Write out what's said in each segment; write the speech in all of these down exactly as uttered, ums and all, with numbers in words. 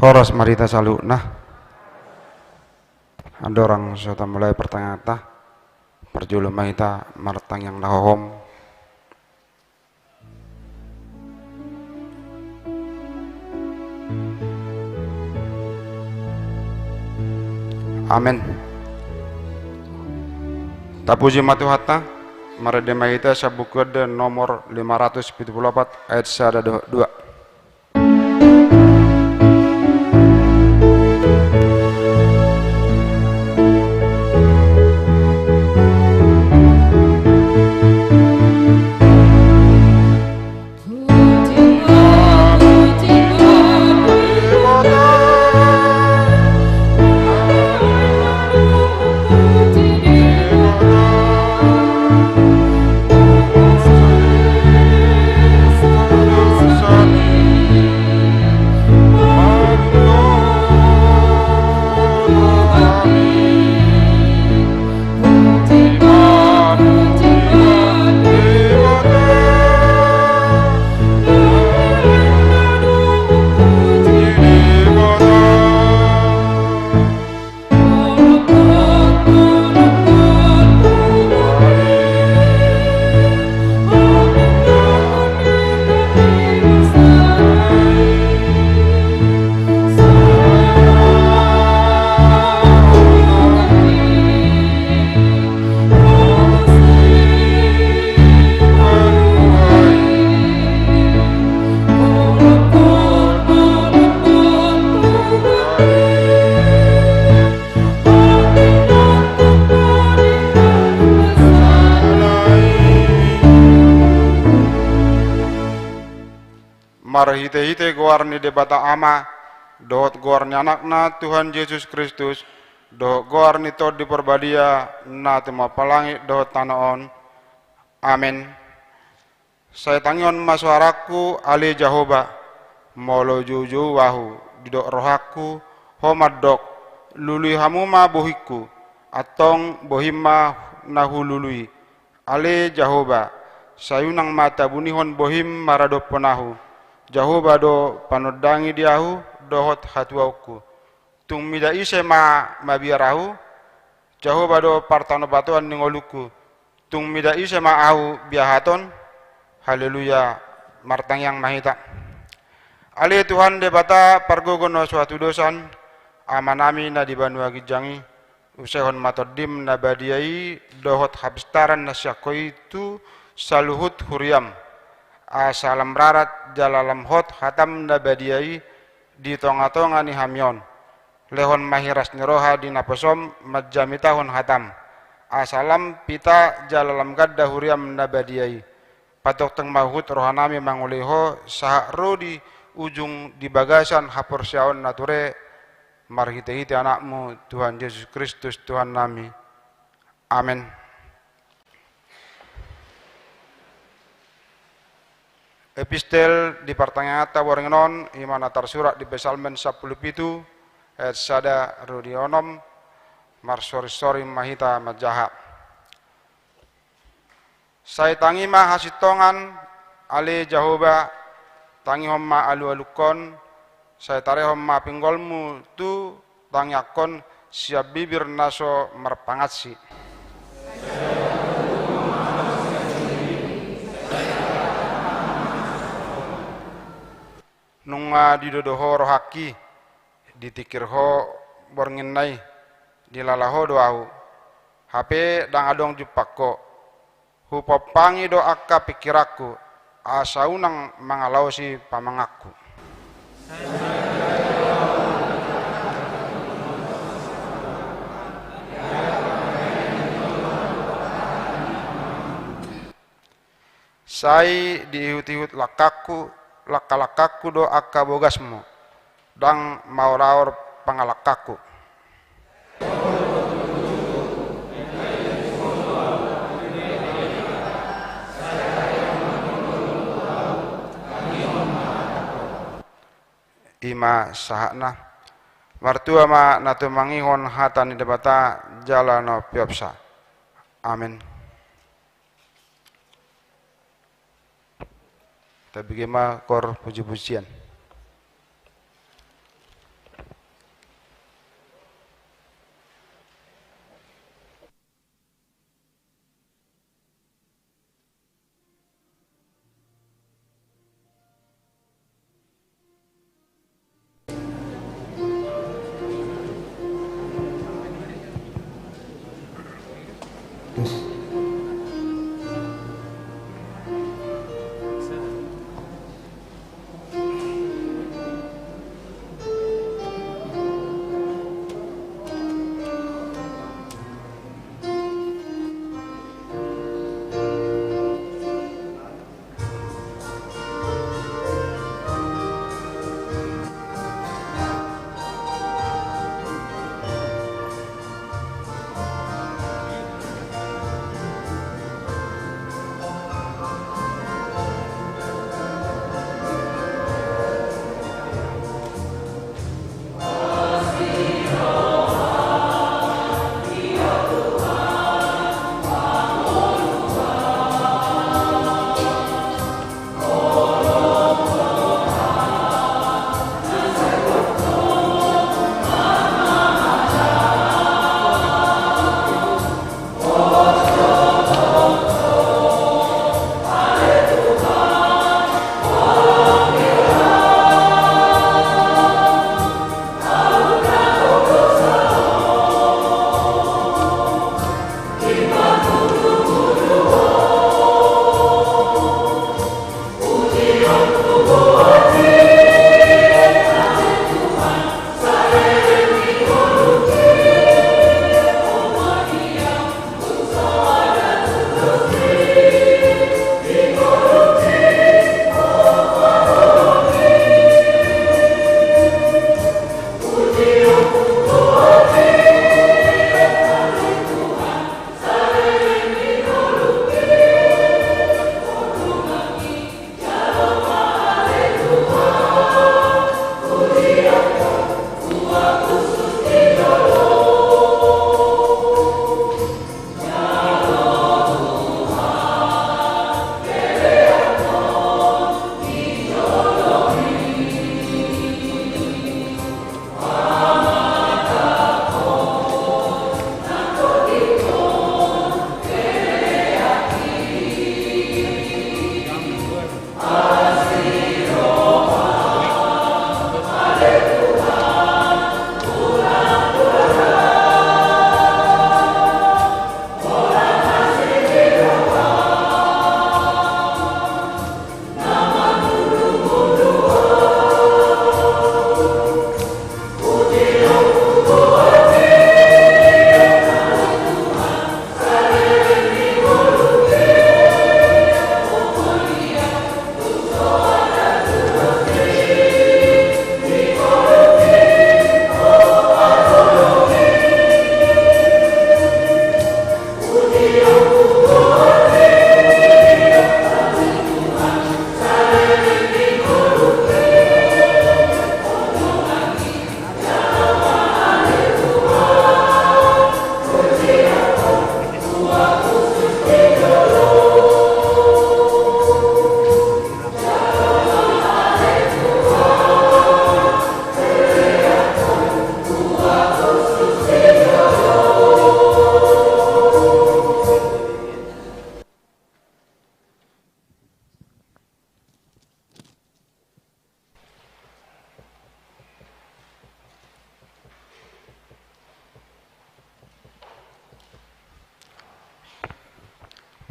Horas ma di hita saluhutna. Andorang so tamulai partangianganta, parjolo ma hita martangiang na hohom. Amen. Tapuji ma Tuhanta. Marende ma hita sian Buku Ende nomor lima ratus pitu pulu opat, ayat sada dohot dua. Marhitehite goar ni Debata Ama, dohot goar ni Anakna Tuhan Jesus Kristus, dohot goar ni Tondi Parbadia, na tumompa langit dohot tano on. Amen. Sai tangihon ma soarangku, ale Jahowa, molo joujou ahu, didok rohangku, Ho mandok, lului hamu ma bohingku, antong bohim ma na hulului. Ale Jahowa, sai unang ma tabunihon bohim maradophon ahu. Jahowa do panondangi di ahu dohot hatuaonku. Tung mida ise ma mabiar ahu? Jahowa do partanobatoan ni ngolungku. Tung mida ise ma ahu biahaton? Haleluya. Martangiang ma hita. Ale Tuhan Debata pargogo na so hatudosan, Amanami na di banua ginjang i, usehon ma Tondim na badia i dohot hapistaran na sian Ho i tu saluhut huriam. Asa lam rarat jala lam hot hatam na badia i di tongatonga ni hami on. Lehon ma hiras ni roha di naposom manjamitahon hatam, asa lam pita jala lam ganda huriam na badia i. Patongtong ma huhut rohanami mangulei Ho sahat ro di ujung di bagasan haporseaon na ture, marhitehite Anakmu Tuhan Jesus Kristus Tuhannami. Amen. Epistel di partangianganta borngin on, i ma na tarsurat di Psalmen sampulu pitu, ayat sada ro di onom, marsorinsorin ma hita manjaha. Sai tangi ma hasintongan, ale Jahowa, tangihon ma alualungkon, sai tarehon ma pinggolmu tu tangiangkon sian bibir na so marpangansi. Nunga didodo Ho rohangki, ditingkir Ho borngin na i, dilala Ho do ahu. Hape ndang adong jumpang Ho. Hupompangi do angka pingkiranku, asa unang mangalaosi pamanganku. Sai diihutihut langkangku, langkalangkangku do angka bogasmu, ndang maoraor pangalangkangku. I ma sahatna. Martua ma na tumangihon hata ni Debata jala na umpeopsa. Amen. Tabege ma kor pujipujian.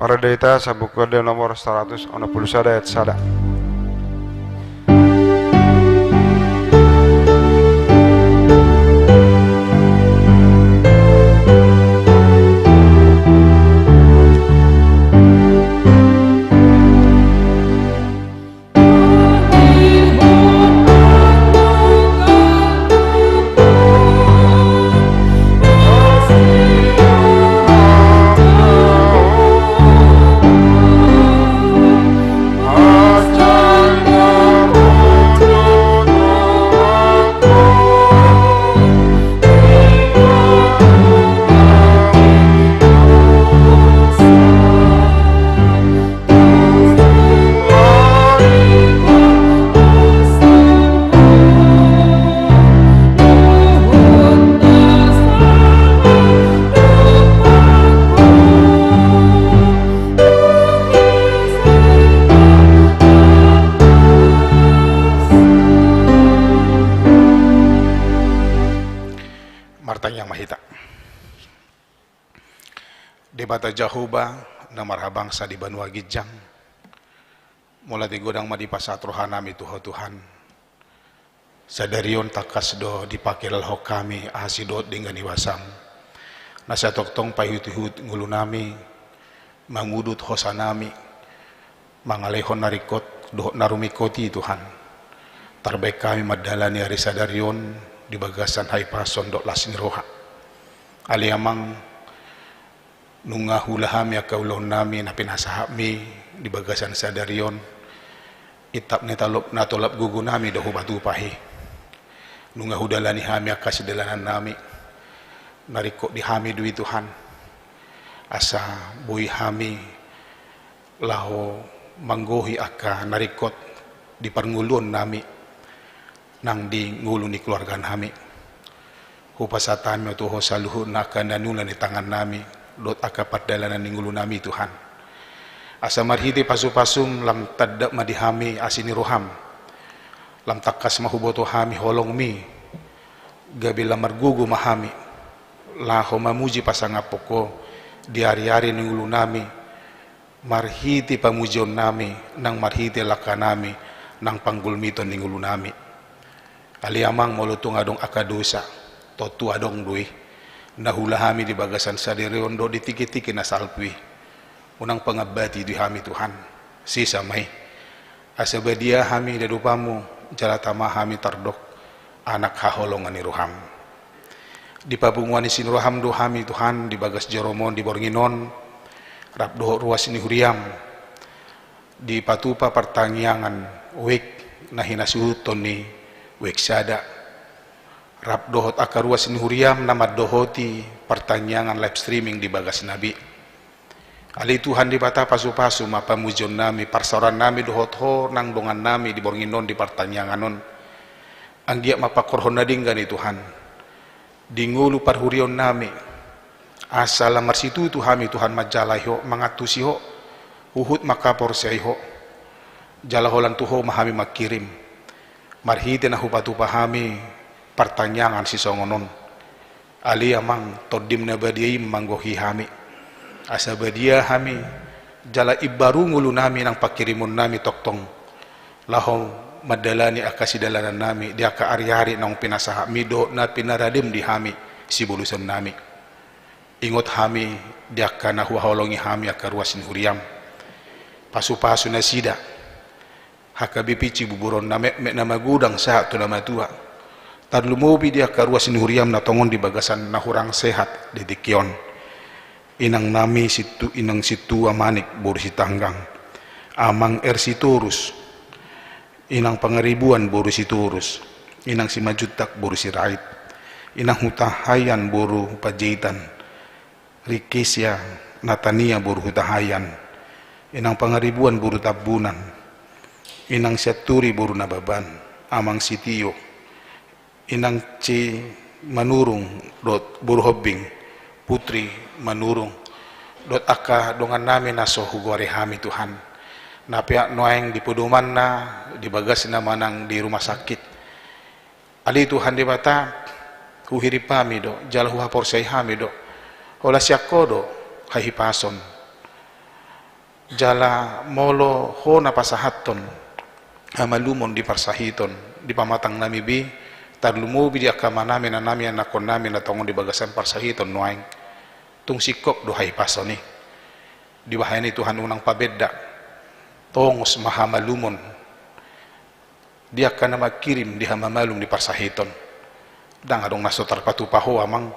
Marende hita Sabuk Ende nomor saratus onom pulu sada ayat sada. Martangiang ma hita. Debata Jahowa, na marhabangsa di banua ginjang, mauliate godang ma dipasahat rohanami tu Ho Tuhan. Sadari on tangkas do dipakilalahon hami asi dohot denggan ni basam, na sai tongtong paihutihut ngolunami, mangudut hosanami, mangalehon na ringkot dohot na rumingkot i Tuhan. Tarbaen hami mandalani ari sadari on di bagasan hahipason dohot las ni roha. Ale Amang, nunga huula hami angka ulaonnami na pinasahatmi di bagasan sadari on. Itap ni tolap, na tolap gogonami do hupatupa i. Nunga hudalani hami angka sidalanannami. Na ringkot di hami do i Tuhan. Asa boi hami laho manggohi angka na ringkot di parngoluonnami nang di ngolu ni keluarganami. Hupasahat hami ma tu Ho saluhutna angka na niula ni tangannami dohot angka pardalanan ni ngolunami Tuhan. Asa marhite pasupasum lam tanda ma di hami asi ni roham. Lam tangkas ma huboto hami holongmi. Gabe lam margogo ma hami laho mamuji pasangaphon Ho di ariari ni ngolunami, marhite pamujionnami nang marhite langkanami nang panggulmiton ni ngolunami. Ale Amang, molo tung adong angka dosa, tontu adong do i, na huula hami di bagasan sadari on dohot di tingkitingki na salpu i. Unang pangambati do i hami Tuhan. Sesa ma i. Asa badia hami di adopanmu, jala tama hami tardok anak haholongan ni roham. Di papunguan ni asi ni roham do hami Tuhan di bagas joroMon di borngin on, rap dohot ruas ni huriam, dipatupa partangiangan wijk na hinasuhuton ni wijk sada, rap dohot angka ruas ni huriam na mandohoti partangiangan live streaming di bagas nabi. Ale Tuhan Debata, pasupasu ma pamujionnami, parsaorannami dohot Ho nang dongannami di borngin on di partangiangan on. Anggiat ma pangkorhon na denggan i Tuhan di ngolu parhuriaonnami, asa lam marsitutu hami Tuhan manjalahi Ho, mangantusi Ho, huhut mangkaporseai Ho. Jala holan tu Ho ma hami mangkirim marhite na hupatupa hami partangiangan sisongon on. Ale Amang, TondiM na badia i manggohi hami, asa badia hami, jala imbaru ngolunami nang pangkirimonnami tongtong laho mandalani angka sidalanannami di angka ariari naung pinasahatmi dohot na pinaradeM di hami sibolusonnami. Ingot hami di angka na huhaholongi hami angka ruas ni huriam. Pasupasu nasida. H K B P Cibuburon na metmet na magodang sahat tu na matua. Tarlumobi di angka ruas ni huriam na tongon di bagasan na hurang sehat di tingki on. Inangnami Situ-, Inang Sintua Manik boru Sitanggang. Amang R. Sitorus. Inang Pangaribuan boru Sitorus. Inang Simanjuntak boru Sirait. Inang Hutahaean boru Panjaitan. Rikesia Natania boru Hutahaean, Inang Pangaribuan boru Tambunan, Inang Sianturi boru Nababan, Amang Sitio, Inang Cimanurung dohot boru Hombing, Putri Manurung, dohot angka dongannami na so hugoari hami Tuhan, na peak nuaeng di podomanna, di bagasna manang di rumah sakit. Ale Tuhan Debata, huhirim hami do, jala huhaporseai hami do, holan sian Ho do hahipason. Jala molo Ho na pasahathon hamalumon di parsahiton di pamatang nami be, tarlumobi di angka amanami, inanami, anakkonnami na tongon di bagasan parsahiton nuaeng, tung singkop do hahipason i. Dibahen i Tuhan unang pabenda, tongos ma hamalumon di angka na mangkirim di hamamalum di parsahiton. Ndang adong na so tarpatupa Ho, Amang.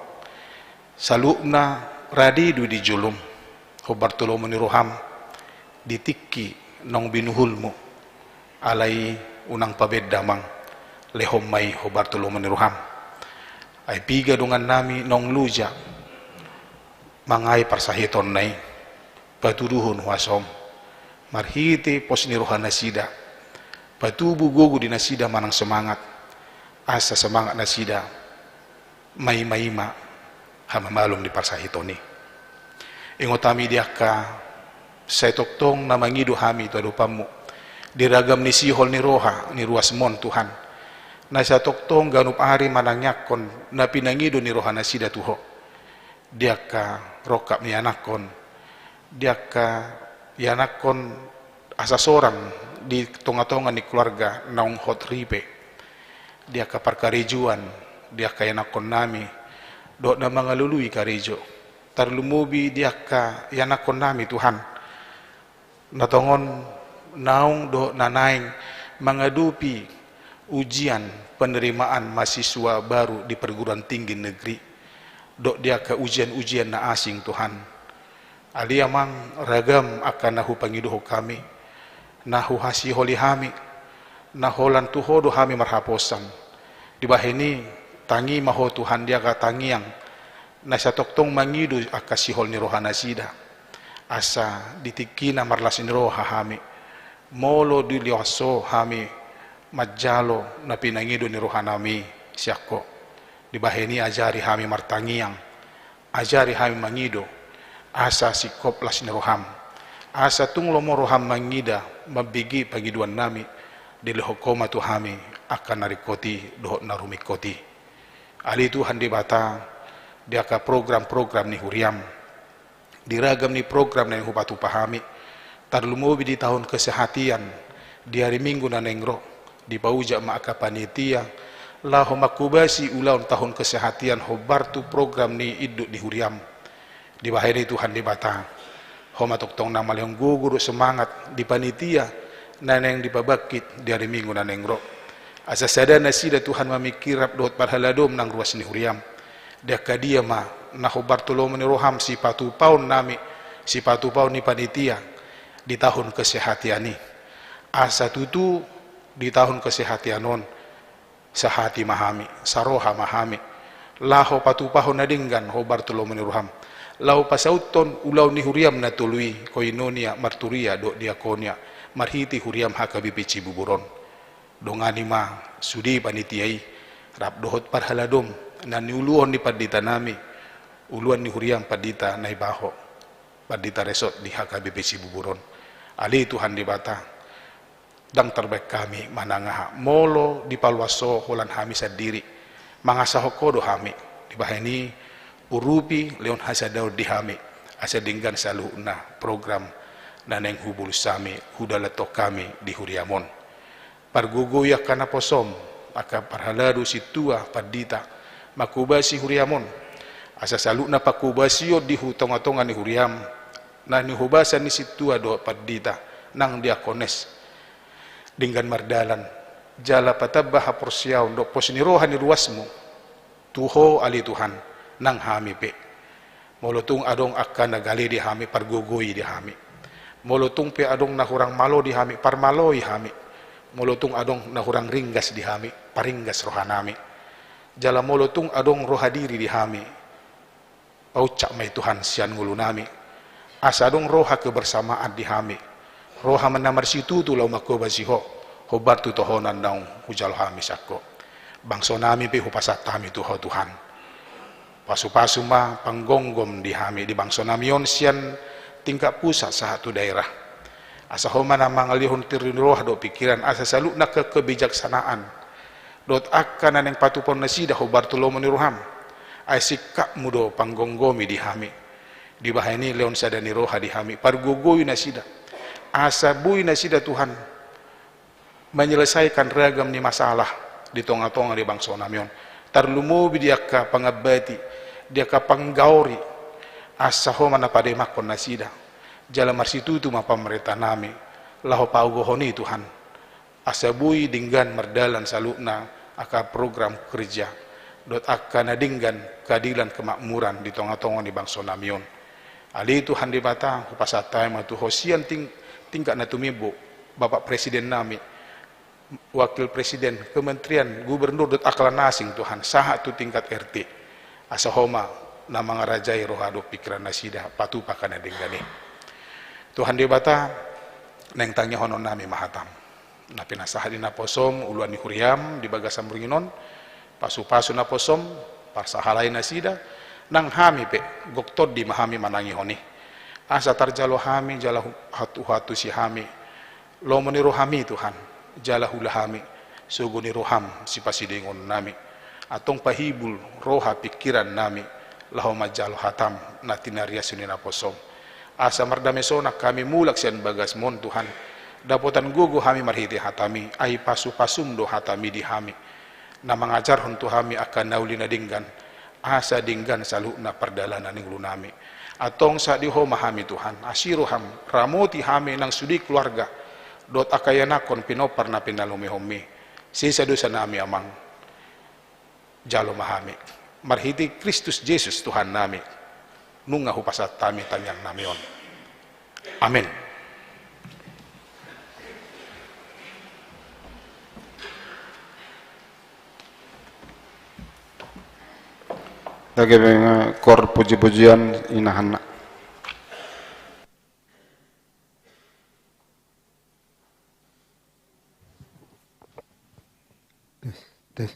Saluhutna rade do i di jolom hombar tu lomo ni roham di tingki naung binuhulmu. Alai unang pabenda, Amang, lehon ma i hombar tu lomo ni roham. Ai piga dongannami naung loja mangae parsahitonna i, patuduhon huasom marhite pos ni rohanasida, patubu gogo di nasida manang semangat, asa semangat nasida maimaima hamamalum di parsahiton i. Ingot hami di angka sai tongtong na mangido hami tu adopanmu di ragam ni sihol ni roha ni ruasmon, Tuhan, na sai tongtong ganup ari manangiangkon na pinangido ni rohanasida tu Ho. Di angka rongkap ni anakkon, di angka ianakkon asa sorang di tongatonga ni keluarga naung hot ripe, di angka parkarejoan, di angka ianakkonnami dohot na mangalului karejo, tarlumobi di angka ianakkonnami, Tuhan, na tongon naung dohot na naeng mangadopi ujian penerimaan mahasiswa baru di perguruan tinggi negeri dohot di angka ujian-ujian na asing, Tuhan. Alai, Amang, ragam angka na hupangidohon hami, na huhasiholi hami, na holan tu Ho do hami marhaposan. Dibahen i, tangi ma Ho, Tuhan, di angka tangiang na sai tongtong mangido angka sihol ni rohanasida, asa di tingkina marlas ni roha hami, molo dilehon Ho hami manjalo na pinangido ni rohanami sian Ho. Dibahen i, ajari hami martangiang, ajari hami mangido, asa singkop las ni roham, asa tung lomo roham mangida, mambege pangidoannami. Dilehon Ho ma tu hami angka na ringkot i dohot na rumingkot i. Ale Tuhan Debata, di angka program-program ni huriam, di ragam ni program na naeng hupatupa hami, tarlumobi di tahun kesehatian, di ari Minggu na naeng ro, dipaujak ma angka panitia laho manghobasi ulaon tahun kesehatian hombar tu program ni induk ni huriam. Dibahen i, Tuhan Debata, Ho ma tongtong na malehon gogo dohot semangat di panitia na naeng dipabangkit di ari Minggu na naeng ro, asa sada nasida, Tuhan, mamingkiri rap dohot parhaladom nang ruas ni huriam. Di angka dia ma na hombar tu lomo ni roham sipatupaonnami, sipatupaon ni panitia di tahun kesehatian i, asa tutu di tahun kesehatian on sahati ma hami, saroha ma hami, laho patupahon na denggan hombar tu lomo ni roham, laho pasauthon ulaon ni huriam na tolu i, koinonia, marturia dohot diakonia, marhite huriam H K B P Cibubur on. Dongani ma sude panitia i rap dohot parhaladom na niuluhon ni panditanami, uluan ni huriam Pandita Naibaho, Pandita Resort di H K B P Cibubur on. Ale Tuhan Debata, ndang tarbahen hami manang aha, molo dipaluas Ho, holan hami sandiri mangasahon Ho do hami. Dibahen i, urupi, lehon hasadaon di hami, asa denggan saluhutna program na naeng hubolus hami, hudalathon hami di huriam on. Pargogoi angka naposom, angka parhalado, sintua, pandita, manghobasi huriam on, asa saluhutna panghobasion di hu tongatonga ni huriam na nihobasan ni sintua dohot pandita nang diakones, denggan mardalan, jala patamba haporseaon dohot pos ni roha ni ruasmu tu Ho, ale Tuhan, nang hami pe. Molo tung adong angka na gale di hami, pargogoi di hami. Molo tung pe adong na hurang malo di hami, parmaloi hami. Molo tung adong na hurang ringgas di hami, paringgas rohanami. Jala molo tung adong roha diri di hami, paucak ma i, Tuhan, sian ngolunami, asa adong roha kebersamaan di hami, roha na marsitutu laho manghobasi Ho, hombar tu tohonan naung hujalo hami sian Ho. Bangsonami pe hupasahat hami tu Ho, Tuhan. Pasupasu ma panggomgom di hami, di bangsonami on, sian tingkat pusat sahat tu daerah. Asa Ho ma na mangalehon tir ni roha dohot pingkiran, asa saluhutna angka kebijaksanaan dohot angka na naeng patupaon nasida hombar tu lomo ni roham, ai sikapmu do panggomgomi di hami. Dibahen i, lehon sada ni roha di hami, pargogoi nasida, Asa boi nasida, Tuhan, menyelesaikan ragam ni masalah di tonga-tonga ni bangso nami on. Tarlumobi di angka pangambati, di angka panggaori, asa Ho ma na pademanghon nasida. Jala marsitutu ma pamarenta nami, laho paogohon i, Tuhan. Asa boi denggan mardalan saluhutna angka program kerja, dohot angka na denggan keadilan kemakmuran di tonga-tonga ni bangso nami on. Ale Tuhan Debata, hupasahat hami ma tu Ho sian ting-, tingkat na tumimbo, Bapak Presiden nami, Wakil Presiden, Kementerian, Gubernur, dohot angka na asing, Tuhan, sahat tu tingkat R T. Asa Ho ma na mangarajai roha dohot pingkiran nasida, patupa angka na denggan i. Tuhan Debata, naeng tangihonon nami ma hatam. Na pinasahat ni naposom, uluan ni huriam, di bagasan borngin on, pasu-pasu naposom, parsahalai nasida, nang hami pe, gok tondi ma hami manangihon i. Asa tarjalo hami, jala hu-, hat-, huantusi hami, lomo ni roham i, Tuhan, jala huula hami, sogo ni roham, sipasidaingonnami. Antong pahibul, roha, pingkiran nami, laho manjalo hatam, na tinariashon ni naposom. Asa mardame sonang hami mulak sian bagasmon, Tuhan. Dapotan gogo hami marhite hatami, ai pasu-pasum do hatami di hami. Na mangajarhon tu hami angka na uli na denggan, asa denggan saluhutna pardalanan ni ngolunami. Antong sahat di Ho ma hami, Tuhan, asi roham, ramoti hami nang sude keluarga, dohot angka ianakhon pinompar na pinalumehonmi. Sesa dosanami, Amang. Jalo ma hami. Marhite Kristus Jesus Tuhannami. Nunga hupasahat hami tangiangnami on. Amen. Dage ma koor puji-pujian inahanna. Tes, tes.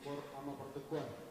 Por ama pertukuan.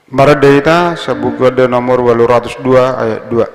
Marende hita, Sabbuku Ende nomor ualu ratus dua ayat dua.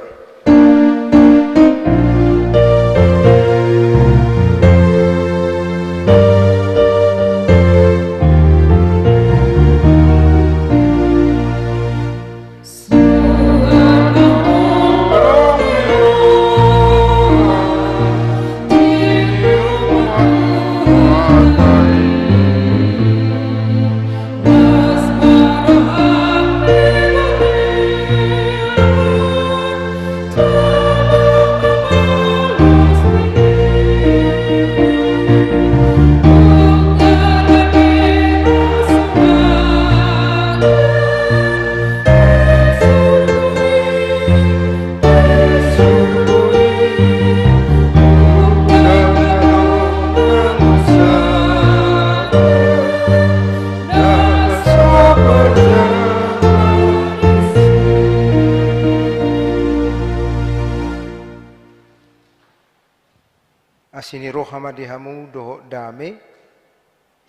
Asi ni roha ma di hamu dohot dame,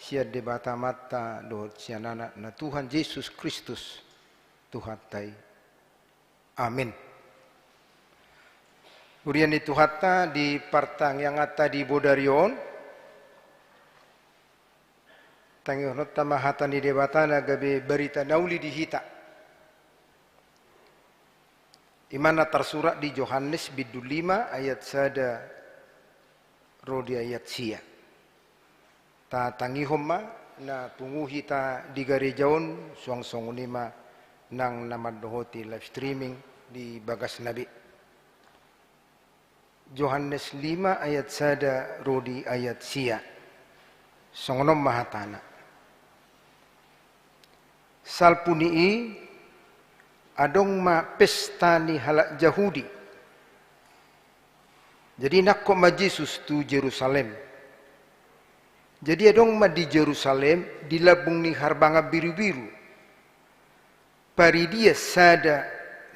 sian Debata Amanta dohot sian Anakna Tuhan Jesus Kristus, Tuhanta i. Amin. Huria ni Tuhanta, di partangianganta di bodari on, tangihononta ma hata ni Debata na gabe barita na uli di hita. I ma na tarsurat di Johannes bindu lima ayat sada ro di ayat sia. Tatangihon ma na pungu hita di gareja on, suang songon i ma nang na mandohoti live streaming di bagasna be. Johannes lima ayat sada ro di ayat sia. Songon on ma hatana. Salpu ni i, adong ma pesta ni halak Jahudi. Jadi nangkok ma Jesus tu Jerusalem. Jadi adong ma di Jerusalem, di lambung ni harbangan birubiru, paridia sada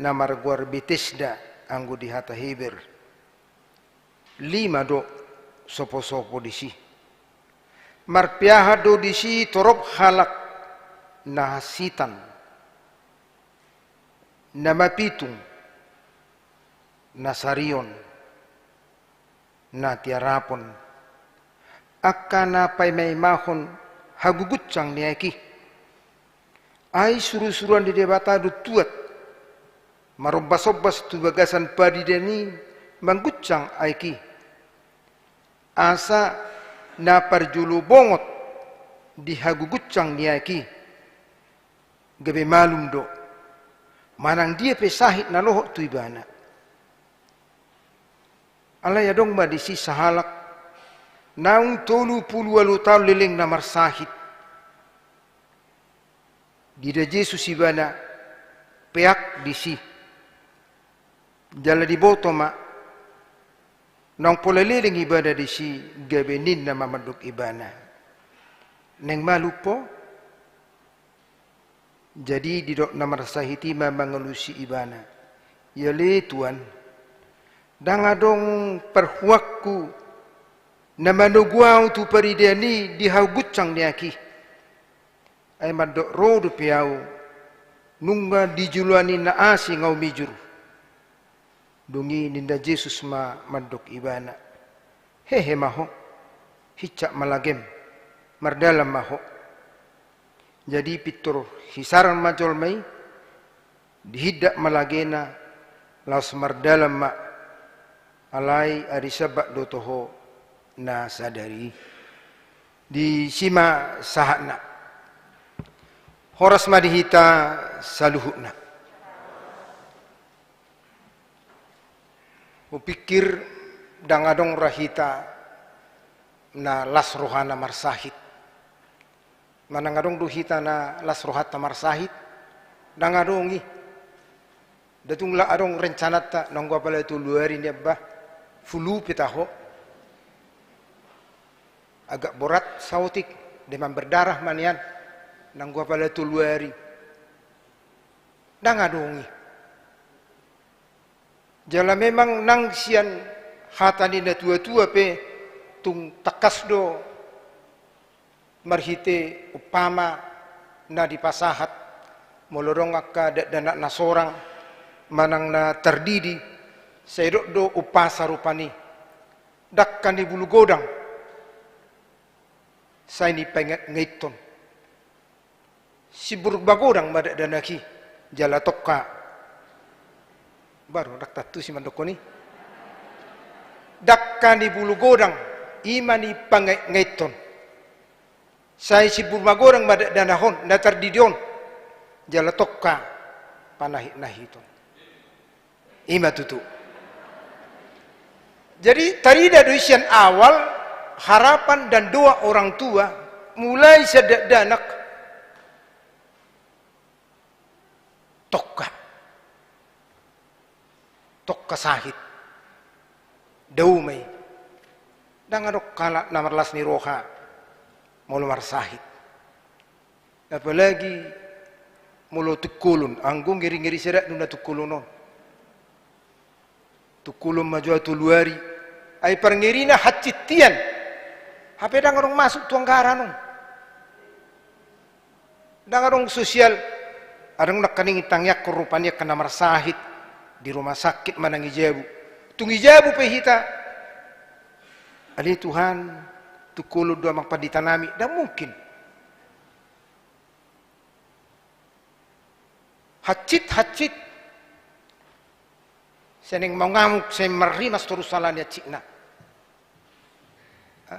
na margoar Betesda, anggo di hata Heber. Lima do soposopo disi. Marpeahan do disi torop halak na hansitan, na mapitung, na sarion, na tiarapon, angka na paimaimahon haguguncang ni aek i. Ai surusuruan ni Debata do tuat, marombasombas tu bagasan paridian i mangguncang aek i. Asa na parjolo bongot di haguguncang ni aek i, gabe malum do, manang dia pe sahit na lohot tu ibana. Alai adong ma disi sahalak, naung tolu pulu ualu taon lelengna marsahit. Diida Jesus ibana, peak disi. Jala diboto ma, naung pola leleng ibana disi, gabe ninna ma mandok ibana: Naeng malum ho? Jadi didok na marsahit i ma mangalusi ibana: Iale Tuan, ndang adong parhuangku na manogu ahu tu paridian i di haguguncang ni aek i. Ai mandok ro dope ahu, nunga di joloan ni na asing ahu mijur. Dung i ninna Jesus ma mandok ibana: Hehe ma ho, hinsat ma lagem, mardalan ma ho. Jadi pintor hisaran ma jolma i, dihindat ma lagena, laos mardalan ma. Alai ari Sabat do toho na sadari i. Disi ma sahatna. Horas ma di hita saluhutna. Hupikir ndang adong ra hita na las rohana marsahit. Manang adong do hita na las rohanta marsahit? Ndang adong i. Nda tung la adong rencananta, nanggo apala tolu ari nian bah, flu pe taho. Agak borat saotik, demam berdarah ma nian, nanggo apala tolu ari. Ndang adong i. Jala memang nang sian hata ni natuatua pe tung tangkas do marhite umpama na dipasahat: Molo adong angka dakdanak na sorang manang na tardidi, sai dok do umpasa rupani. Dangka ni bulu godang sai ni pangaitngaiton. Simbur magodang ma dakdanak i jala tongka. Baru dang tantu si mandokkon i. Dangka ni bulu godang i ma ni pangaitngaiton. Sai simbur magodang ma dakdanak on na tardidi on jala tongka panahitnahiton. I ma tutu. Jadi tarida do i sian awal harapan dan doa orang tua, mulai sian dakdanak tongka. Tongka sahit. Dao ma i. Dang adong halak na marlas ni roha molo marsahit. Apalagi molo tungkolon, anggo ngeri-ngeri sada do na tungkolon on. Tungkolon ma jo tolu ari. Ai parngerina hansit hian. Hape dang adong masuk tu anggaran on. Dang adong sosial. Adong nangkaning tangiangkon rupani angka na marsahit di rumah sakit manang i jabu. Tung i jabu pe hita. Ale Tuhan, tungkolon do amang pandita nami. Dang mungkin. Hansit, hansit. Sai naeng mangamuk, sai marrimas torus ala ni hansitna.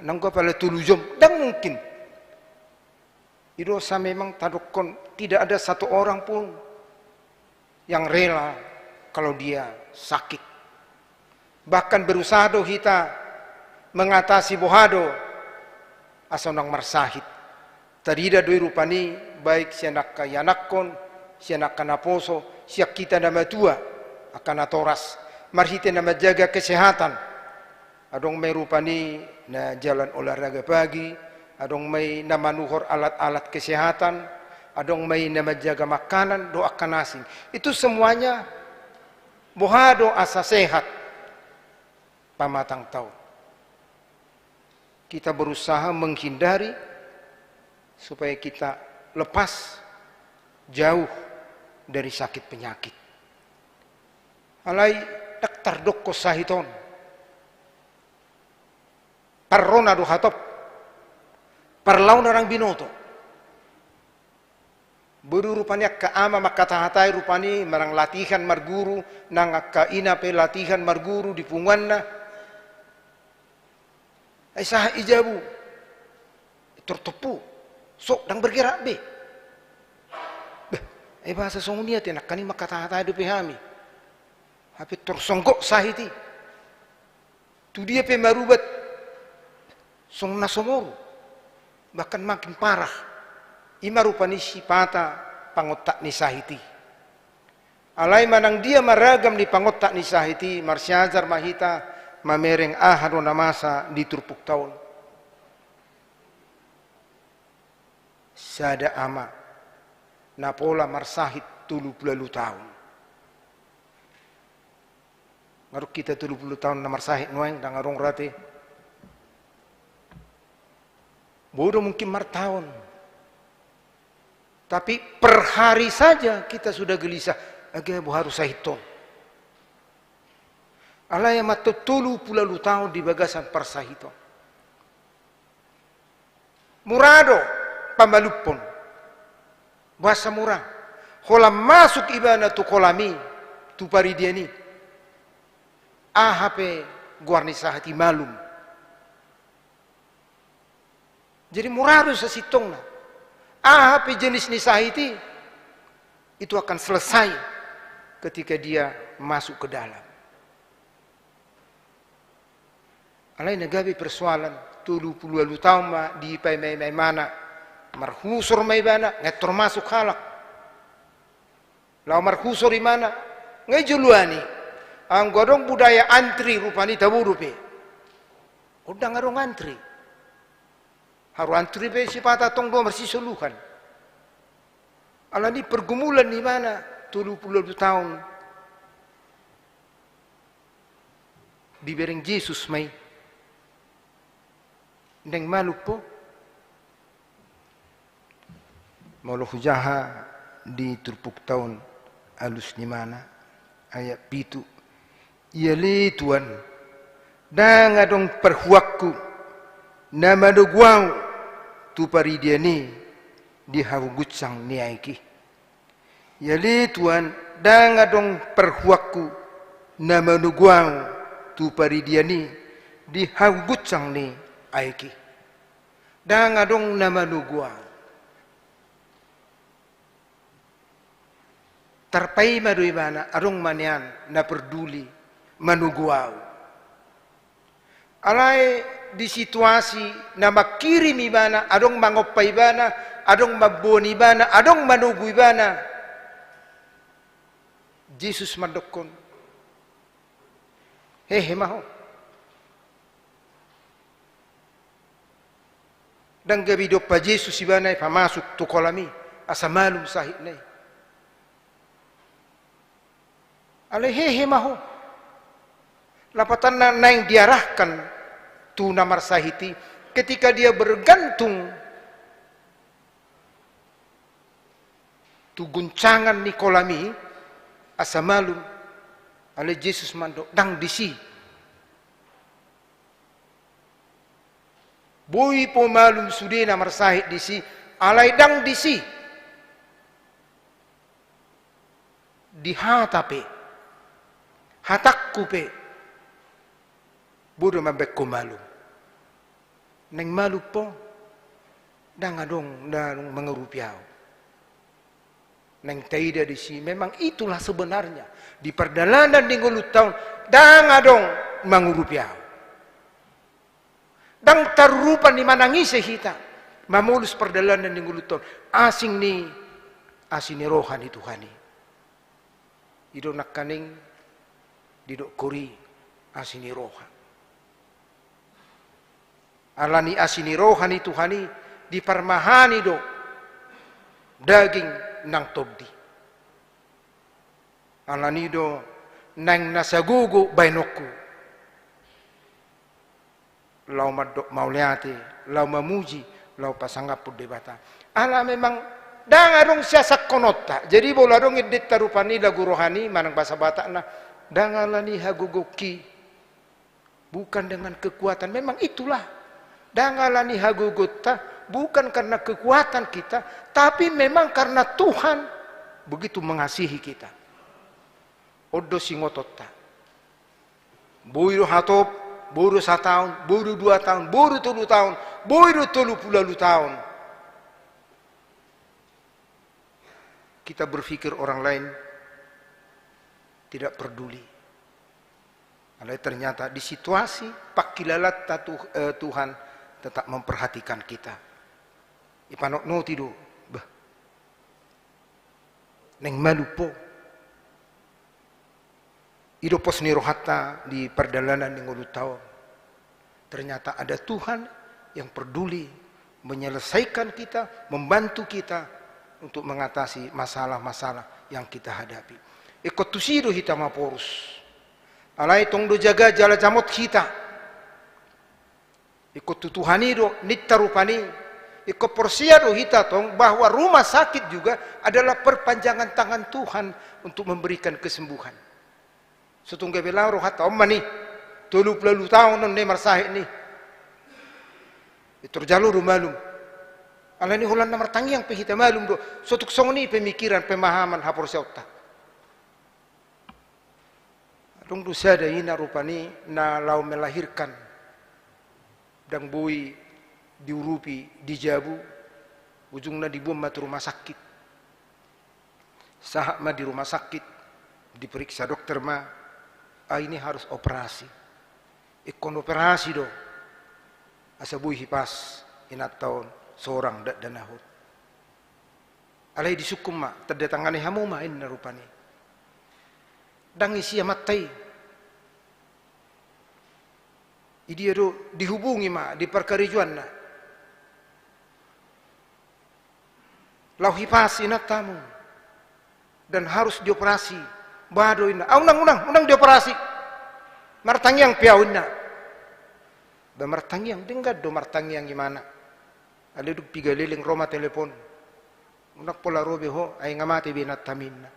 Nanggo apala tolu jom, dang mungkin. I do asa memang tadokkon, tidak ada satu orang pun yang rela kalau dia sakit. Bahkan berusaha do hita mengatasi boha do asa unang marsahit. Tarida do i rupani baik sian angka ianakhon, sian angka naposo, sian hita na matua, angka natoras, marhite na manjaga kesehatan. Adong ma i rupani na jalan olahraga pagi, adong ma i na manuhor alat-alat kesehatan, adong ma i na manjaga makanan dohot angka na asing. Itu semuanya boha do asa sehat pamatangta on. Kita berusaha menghindari supaya kita lepas jauh dari sakit penyakit. Alai dang tardokkon sahit on. Parrona do hatop. Parlao na dang binoto. Boi do rupani angka ama mangkatahatai rupani manang latihan marguru, nang angka ina pe latihan marguru di punguanna. Ai sahat i jabu. Tor tompu. Sok dang bergerak be. Beh, ai boasa songon i ate nangkaning mangkatahatai dope hami. Hape tor songgop sahit i. Tu dia pe marubat songon na so moru, bahkan makin parah. I ma rupani sipata pangontak ni sahit i. Alai manang dia ma ragam ni pangontak ni sahit i, marsiajar ma hita mamereng aha do na masa di turpukta on. Sada ama na pola marsahit tolu pulu ualu taon. Nga adong hita tolu pulu taon na marsahit nuaeng, dang adong rate. Boi do mungkin martaon. Tapi per hari saja kita sudah gelisah, age boha do sahit on. Alai ama tolu pulu ualu taon di bagasan parsahiton. Mura do pamalumhon. Boasa mura? Holan masuk ibana tu kolam i, tu paridian i, aha pe goar ni sahit i malum. Jadi mura do sasintongna. Aha pe jenis ni sahit i, itu akan selesai ketika dia masuk ke dalam. Alai na gabe persoalan, tolu pulu ualu taon ma dipaima-ima imana, marhusor ma ibana, nga tor masuk halak. Laho marhusor imana, nga i joloan i. Anggo adong budaya antri rupani tabo dope. Ndang adong antri. Haru antri pe sipata tong do marsisoluhan. Alani pergumulan ni imana tolu pulu ualu taon. Dibereng Jesus ma i. Ndang malum ho. Molo hujaha di turpukta on, alus ni imana, ayat pitu. Iale Tuan, ndang adong parhuangku na manogu ahu tu paridian i di hagugutsang ni aek i. Iale Tuan, ndang adong parhuangku na manogu ahu tu paridian i di hagugutsang ni aek i. Ndang adong na manogu ahu. Tarpaima do ibana, adong ma nian na parduli manogu ahu. Alai di situasi na mangkirim ibana, adong mangompa ibana, adong mamboan ibana, adong manogu ibana, Jesus mandokkon, hehe ma ho. Ndang gabe diompa Jesus ibana i pamasuk tu kolam i asa malum sahitna i. Alai hehe ma ho. Lapatanna naeng diarahkan tu na marsahit i, ketika dia bergantung tu guncangan ni kolam i asa malum. Alai Jesus mandok, ndang disi. Boi pe malum sude na marsahit disi, alai ndang disi. Di hata pe, hatangku pe, boi do mambahen ho malum. Naeng malum ho, ndang adong na mangurupi ahu. Naeng taida disi, memang itulah sebenarnya. Di pardalanan ni ngolunta on, ndang adong mangurupi ahu. Ndang tarurupan ni manang ise hita mamolus pardalanan ni ngolunta on. Asing ni, asi ni roha ni Tuhan i. I do nangkaning didok hori asi ni roha. Ala ni asi ni roha ni Tuhan i, diparmahani do daging nang tondi. Ala ni do naeng na sagogo baenonku. Laho mandok mauliate, laho mamuji, laho pasangaphon Debata. Ala memang ndang adong siasangkononta. Jadi molo adong endenta rupani lagu rohani manang bahasa Batakna, ndang ala ni hagogoonki. Bukan dengan kekuatan, memang itulah. Ndang ala ni hagogoonta, bukan karena kekuatan kita, tapi memang karena Tuhan begitu mengasihi kita. On do singotonta. Boi do hatop, boi do sataon, boi do dua taon, boi do tolu taon, boi do tolu pulu ualu taon. Kita berpikir orang lain tidak peduli. Alai ternyata di situasi pangkilalaanta tu-, eh, Tuhan tetap memperhatikan kita. Ipanotnoti do, bah. Naeng malum ho. I do pos ni rohanta di pardalanan ni ngolunta on. Ternyata ada Tuhan yang peduli menyelesaikan kita, membantu kita untuk mengatasi masalah-masalah yang kita hadapi. Ingkon tusi do hita maporus. Alai tong do jaga jala jamot hita. Ingkon tu Tuhan i do ninta rupani. Ingkon porsea do hita tong bahwa rumah sakit juga adalah perpanjangan tangan Tuhan untuk memberikan kesembuhan. So tung gabe laho rohanta on ma ni. Tolu pulu ualu taon on ni marsahit ni. Pintor jalo do malum. Ala ni holan na martangiang pe hita malum do. So tung songon i pemikiran, pemahaman, haporseaonta. Adong do sada ina rupani na laho melahirkan, ndang boi diurupi di jabu, ujungna diboan ma tu rumah sakit. Sahat ma di rumah sakit, diperiksa dokter ma, ah, ini harus operasi. Ingkon operasi do, asa boi hipas inanta on sorang dakdanak on. Alai disungkun ma, tanda tangani hamu ma inna rupani. Ndang isi amanta i. Idia do dihubungi ma di parkarejoanna. Laho hipas inantamu. Dan harus dioperasi. Bah do inna. Ah, unang, unang, unang dioperasi. Martangiang pe ahu inna. Bah martangiang, denggan do martangiang imana. Alai dung piga leleng ro ma telepon. Ndang pola ro be ho, ai nga mate be inanta, ninna.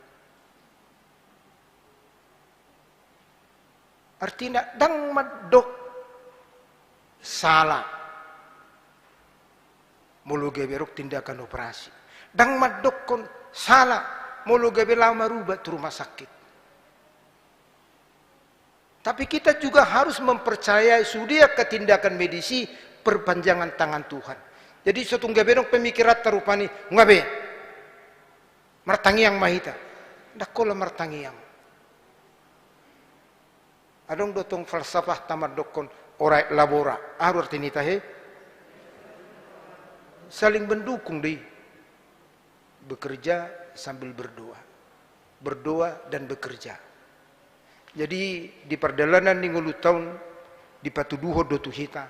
Artina, ndang mandok sala molo gabe adong tindakan operasi. Ndang mandokkon sala molo gabe laho marubat tu rumah sakit. Tapi kita juga harus mempercayai sude angka tindakan medis i perpanjangan tangan Tuhan. Jadi so tung gabe adong pemikiranta rupani, nga be, martangiang ma hita. Ndang holan martangiang. Adong do tong falsafahta mandokkon ora et labora. Aha do artina, tahe? Saling mendukung do i. Bekerja sambil berdoa. Berdoa dan bekerja. Jadi, di pardalanan ni ngolunta on, dipatuduhon do tu hita,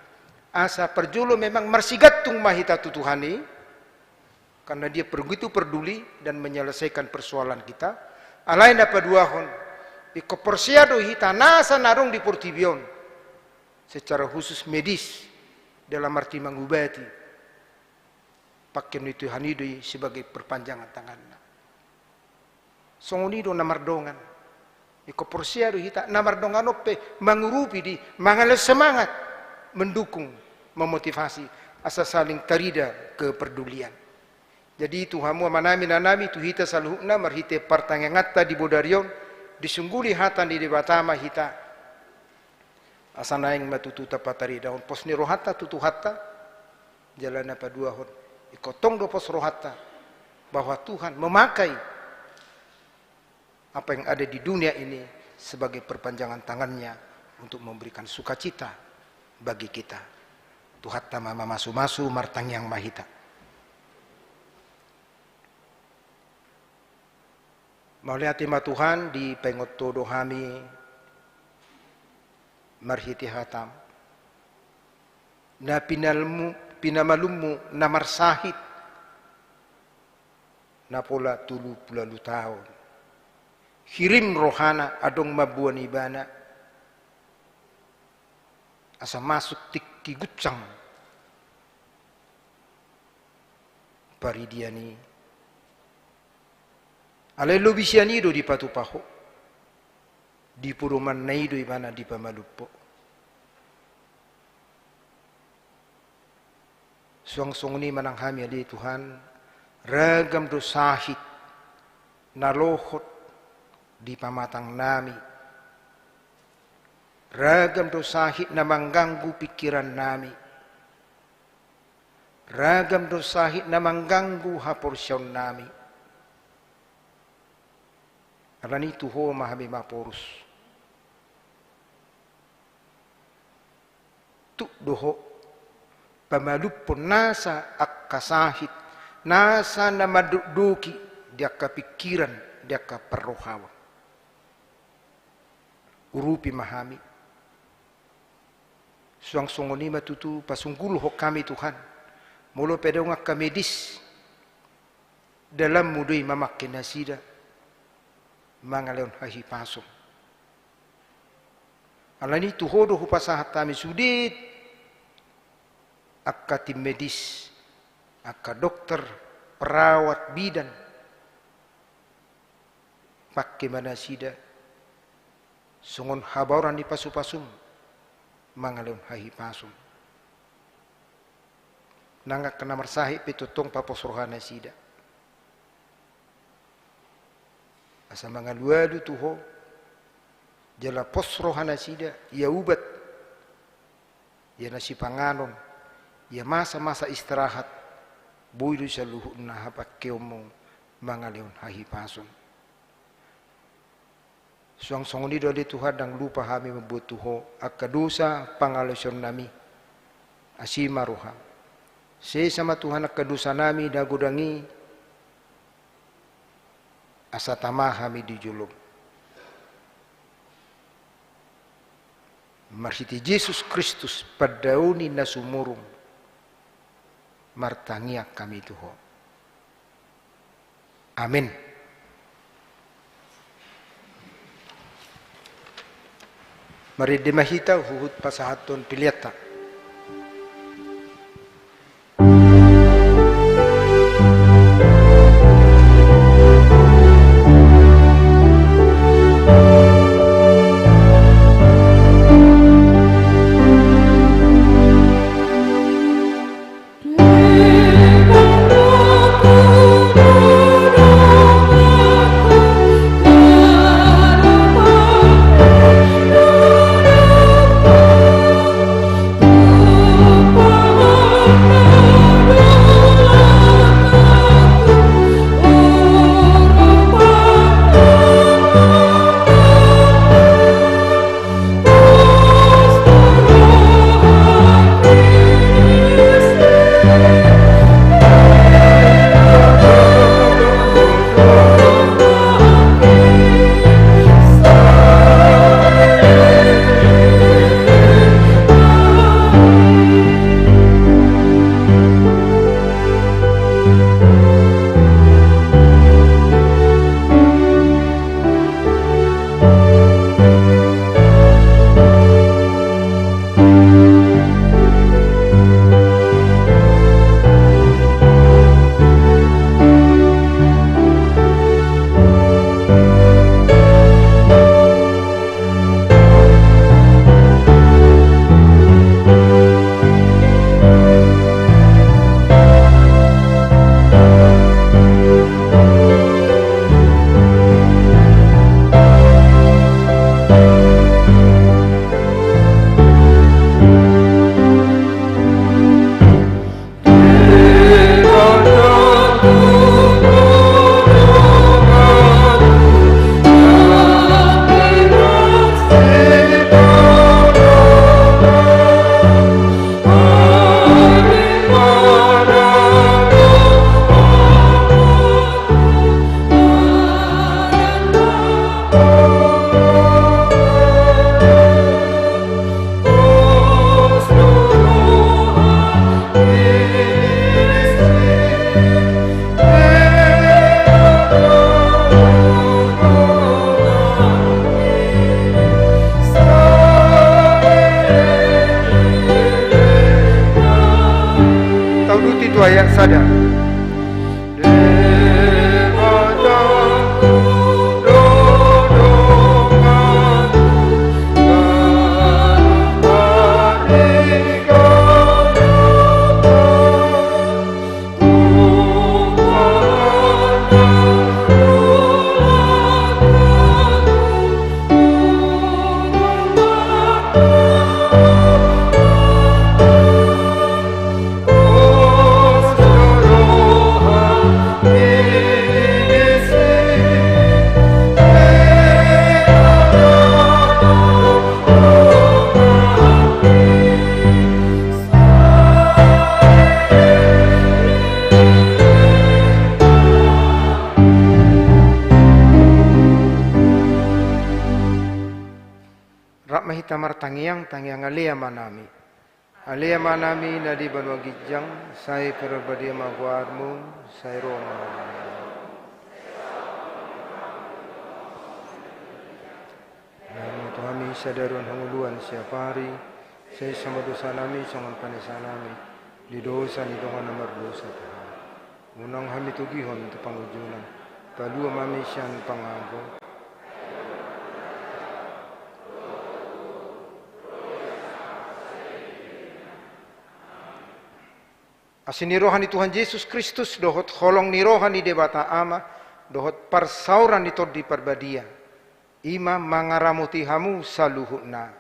asa parjolo memang marsigantung ma hita tu Tuhan i, karena Dia begitu peduli dan menyelesaikan persoalan kita. Alai na paduahon, ingkon porsea do hita nasa na adong di portibi on, secara khusus medis, dalam arti mengobati. Pangke ni Tuhan i do i sebagai perpanjangan tanganna. Songon i do na mardongan. Ingkon porsea do hita, na mardongan on pe mangurupi do i, mangalehon semangat, mendukung, memotivasi, asa saling tarida kepedulian. Jadi tu hamu amanami, inanami, tu hita saluhutna, marhite partangianganta di bodari on, disungguli hata ni Debata ma hita. Asa naeng ma tutu tapataridahon pos ni rohanta tu Tuhanta. Jala na paduahon, ingkon tong do pos rohanta bahwa Tuhan memakai apa yang ada di dunia ini sebagai perpanjangan tangannya untuk memberikan sukacita bagi kita. Tuhanta ma mamasumasu, martangiang ma hita. Mauliate ma Tuhan, dipaingot Ho do hami marhite hataM. Na pinalmu-, pinamalumMu na marsahit, na pola tolu pulu ualu taon. Hirim rohana, adong mamboan ibana, asa masuk tingki gunsang paridian i. Alai lobi sian i do dipatupa Ho, di podomanna i do ibana dipamalum Ho. Suang songon i ma nang hami ale Tuhan, ragam do sahit na lohot di pamatangnami. Ragam do sahit na mangganggu pingkirannami. Ragam do sahit na mangganggu haporseaonnami. Alani i tu Ho ma hami maporus. Tuk do Ho pamalumhon nasa angka sahit, nasa na mandokdoki di angka pingkiran, di angka parrohaon. Urupi ma hami. Suang songon i ma tutu pasunggulhon hami Tuhan. Molo pe adong angka medis, dalanMu do i mamangke nasida mangalehon hahipason. Alani i tu Ho do hupasahat hami sude angka tim medis, angka dokter, perawat, bidan. Pangke ma nasida songon habaoran ni pasupasuM mangalehon hahipason. Nang angka na marsahit pe tongtong papos roha nasida. Asa mangalualu tu Ho, jala pos roha nasida, ia ubat, ia na sipanganon, ia masa-masa istirahat, boi do saluhutna hapangkeonMu mangalehon hahipason. Suang songon i do ale Tuhan, ndang lupa hami mamboan tu Ho angka dosa pangalaosionnami. Asi ma rohaM. Sesa ma Tuhan angka dosanami na godang i, asa tama hami di joloM. Marhite Jesus Kristus, pandaoni na sumurung, martangiang hami tu Ho. Amen. Marende ma hita huhut pasahathon peleanta. Tauduti tu ayat sada. Rap ma hita martangiang, tangiang Ale Amanami. Ale Amanami na di banua ginjang, sai parbadia ma goarmu, sai ro ma. Bahen ma tu hami sadari on hangoluan siapari, sai sesa ma dosanami songon panesanami di dosa ni dongan na mardosa tu hami. Unang hami togihon tu pangunjunan, palua ma hami sian pangago. Asi ni roha ni Tuhan Jesus Kristus, dohot holong ni roha ni Debata Ama, dohot parsaoran ni Tondi Parbadia, i ma mangaramoti hamu saluhutna.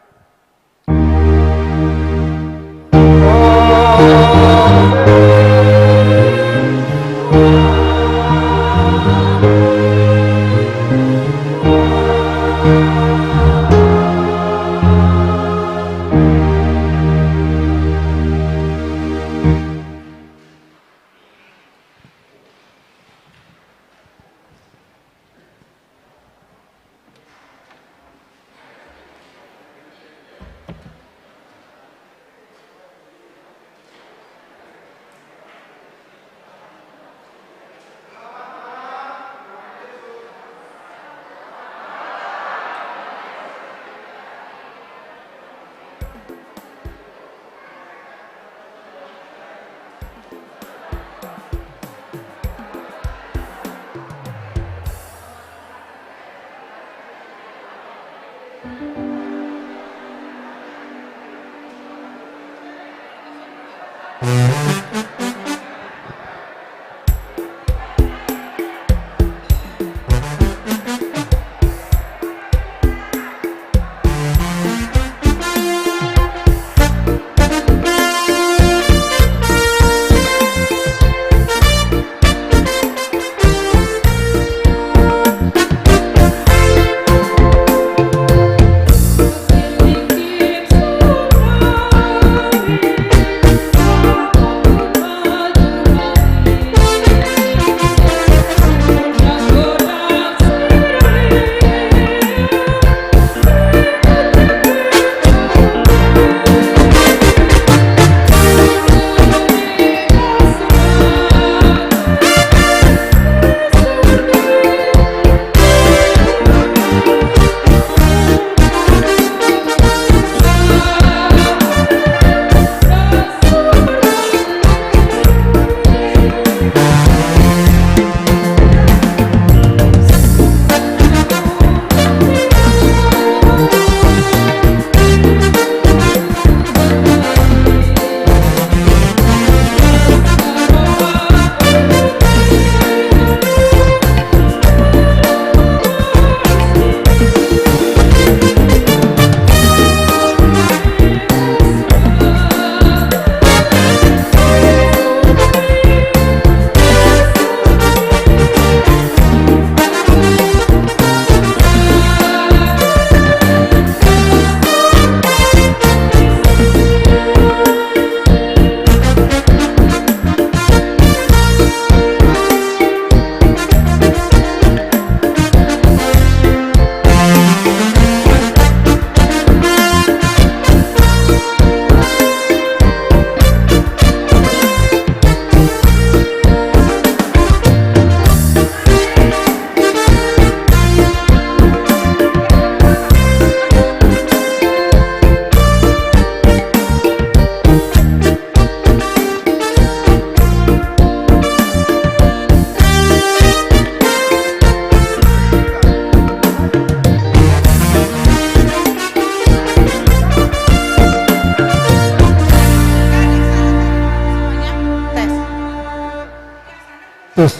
Tes.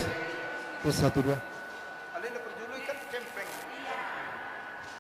Tes, satu, dua.